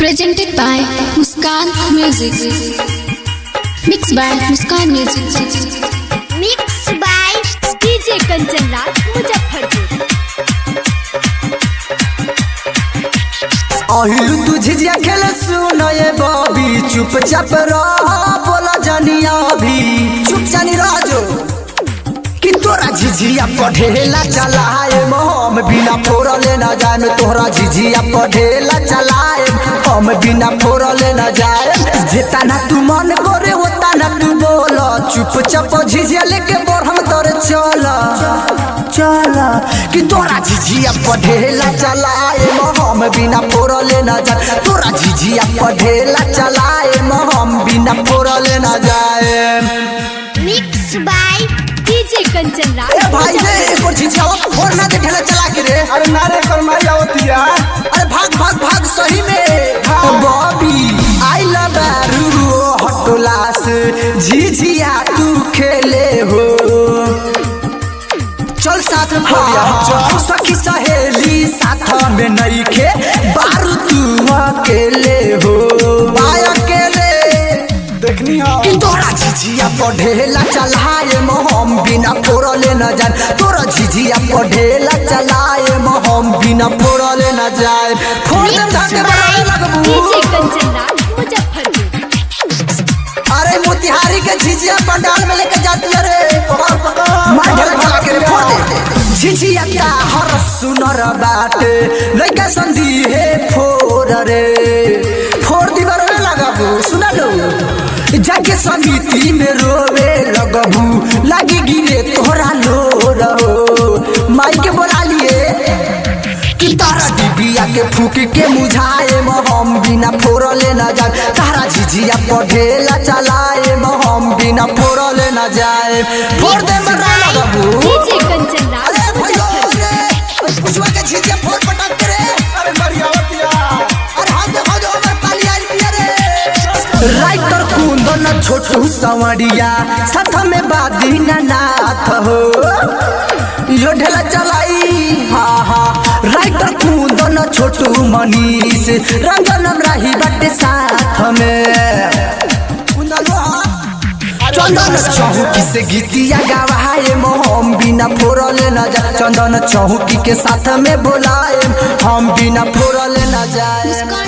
Presented by Muskan Music. Mixed by Muskan Music. Mix by DJ Kanchan Raj Muzaffarpur. अहिलू तू झिझिया खेले सुन ये बॉबी, चुपचाप रह बोला जानिया अभी, चुप जानी रह जो कि तोरा झिझिया पढ़ेला चलाए हम बिना फोड़ले न जाए। तोहरा झिझिया पढ़ेला चलाए हम बिना फोड़ले न जाए। जेतना तू मन करे ओतना तू बोल, चुपचाप झिझिया लेके बढ़म तोरे चल चल कि तोरा झिझिया पढ़ेला चलाए हम बिना फोड़ले न जाए। तोरा झिझिया पढ़ेला चलाए हम बिना फोड़ले न जाए। Mix by DJ Kanchan Raj. ए भाई रे, एको झिझिया फोड़ ना दे ढेला चला के रे। अरे नारे कर मारी आवतिया। अरे भाग भाग भाग सही में। बॉबी I love रू हटोला से झिझिया तू खेले हो, चल साथ में फोड़िया। चल सखी सहेली साथ में नईखे बारू तू अकेले हो, भाई अकेले देखनी हो कि तोरा झिझिया पढ़ेला चलाए हम बिना फोड़ले न जाए। तोरा झिझिया पढ़ेला चलाए हम बिना फोड़ले न जाए। फोड़ देम धान के बराबर लगबू। डीजे कंचन राज मुजफ्फरपुर। अरे मोतिहारी के झिझिया पंडाल में लेके जाती है रे, पकड़ पकड़ मार ढेला चला के रे फोड़ दे। झिझिया का हर सुनर बाटे लइका संधि हे फोड़ रे, फोड़ दी बरवे लगबू। सुना लो जाके समिति में रोवे लगबू, लागी गिरे तोहरा लो रहो माई के बोला लिए कि तारा डिबिया के फूक के मुझाए हम बिना फोड़ले न जाए। तारा झिझिया पढ़ेला चलाए हम बिना फोड़ले न जाए। फोड़ दे मरा लगबू। डीजे कंचन राज अरे भैया मुजफ्फरपुर। रे, पुछवा के झिझिया फोड़ पटक के रे। अरे मारी आवतिया। अरे हाथ देखो जो हमर पाली आइल बिया रे। राइटर कुंदन छोटू संवरिया साथ में बादी नाथ हो, यो ढेला चलाई। हाँ हाँ राइटर कुंदन छोटू मनीष रंजन राही बाटे साथ में। कुंदन चंदन चौकी से गीतिया गवाए हम बिना फोड़ले न जाए। चंदन चौकी के साथ में बोलाए हम बिना फोड़ले न जाए। मुस्कान